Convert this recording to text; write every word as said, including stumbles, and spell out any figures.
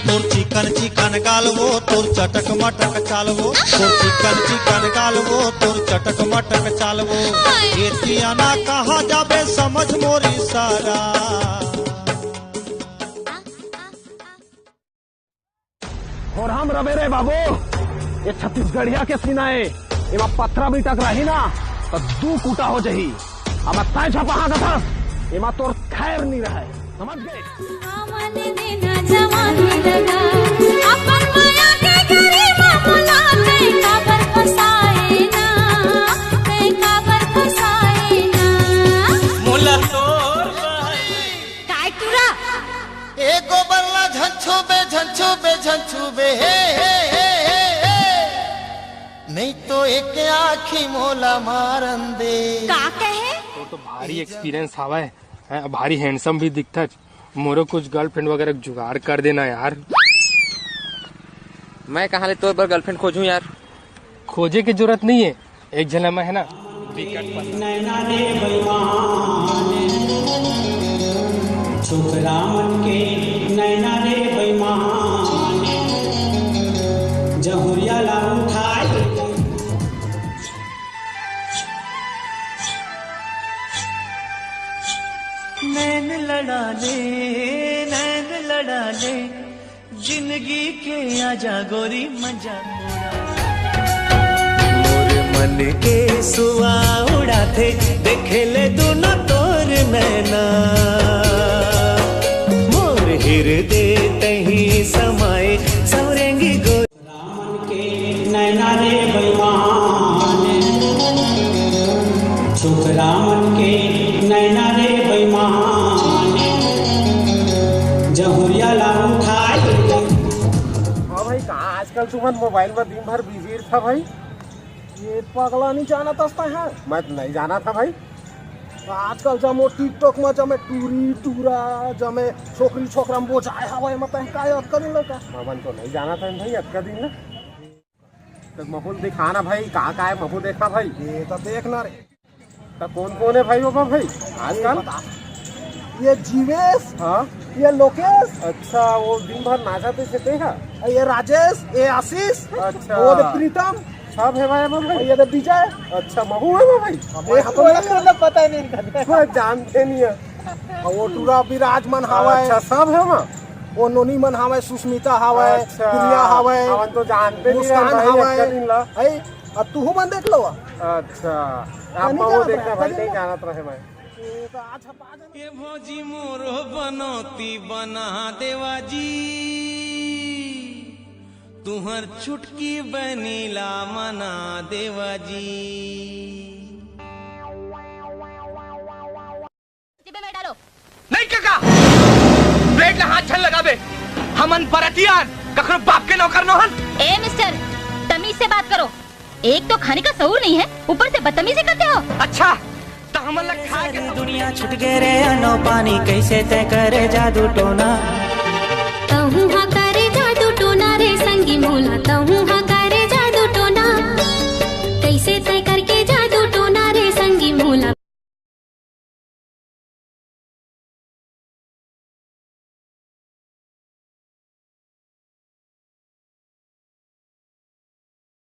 तोर chicken chicken गालवो, तोर चटक मटक चालवो, तोर चिकन चिकन गालवो, तोर चटक मटक चालवो। एतिया ना कहा जाबे समझ मोर इशारा। होरहा म रबे रे बाबू, ये छत्तीसगढ़िया के सीना ए, एमा पथरा भी टकराही ना, त दू कूटा हो जही। अब तैं झपहा कथस, एमा तोर खैर नी रहय, समझ गे? आवन देना जवानी लगा, अपन माया के घरी म मोला तैं काबर फसाए ना, तैं काबर फसाए ना। मोला तोर भाई। काय टूरा? ए गोबर ला झन छूबे, झन छूबे, झन छूबे, हे, हे, हे, हे, हे। नहीं तो एक आँखी मोला मारन दे। का कहे? तोर तो भारी एक्सपीरियंस हवय, हैं, भारी हैंडसम भी दिखथच। मोरो कुछ गर्लफ्रेंड वगैरह जुगाड़ कर देना यार। मैं कहाँ ले तोर बर गर्लफ्रेंड खोजूं यार? खोजे के जरूरत नहीं है, एक झन ला मैं है ना, बिकट पसंद। नैना रे बेईमान, छोकरा मन के नैना रे बेईमान, जहुरिया ला उठाए। नैन लड़ा ले, नैन लड़ा ले, जिंदगी के आजा गोरी मजा उड़ा। मोर मन के सुआ उड़ाथे, देखे ले दुनो तोर नैना। मोर हिरदे तही समाए, सौरेंगी गोरी। रामन के नैना रे बेईमान, छोकरा मन के नैना रे बेईमान, जहुरिया ला उठाए। हाँ भाई, कहाँ आजकल तुमन मोबाइल में दिन भर बिजी रहा भाई? ये पगला नहीं जानत हस तैं हा? मैं तो नहीं जाना था भाई। आजकल जमो TikTok में जमे टूरी टूरा, जमे छोकरी छोकरा में बोझाए हवय, मैं तैं का अतका दिन लगा? मैं मन तो नहीं जाना था भाई, अतका दिन ना। तो महू ल दिखा ना भाई, का का है महू देखा भाई। ये तो देख ना रे। तो कौन कौन है भाई बाबा भाई ये आजकल? बता। ये जीवेश, हाँ। ये लोकेश। अच्छा, वो दिन भर नाचा थे से है? ये राजेश, ये आशीष। अच्छा। वो दे प्रीतम। सब है भाई बाबा भाई। ये दे विजय। अच्छा, महू है बाबा भाई। ये हमको तो पता ही नहीं था। कोई जानते नहीं है। और वो टूरा विराज मन हावय। अच्छा, सब है वहाँ? वो नोनी मन हावय, सुष्मिता हावय, अच्छा। प्रिया हावय, हमन तो जानते नहीं मुस्कान भाई, हावय। अतका दिन ला। है, अब तुहू मन देख लो। अच्छा, आप नहीं वो जानत देखना रहे, भाई, कभी नहीं नहीं। जानत रहे मैं। ये तो आज हम, आज हम ये भौजी मोरो बनौती बना देवा जी, तुहर छुटकी बनीला मना देवा जी। जेबे में डालो। नहीं कका, ब्लेड ला हाथ झन लगाबे। हमन परतियान कखरो बाप के नौकर नोहन। ए मिस्टर, तमीज से बात करो। एक तो खाने का सहूर नहीं है, ऊपर से बदतमीजी करते हो। अच्छा, तो हमन ला खाए के दुनिया छूट गे रे अनो पानी, कैसे तय करे जादू टोना। तहूँ हा करे जादू टोना रे संगी मोला, तहूँ हा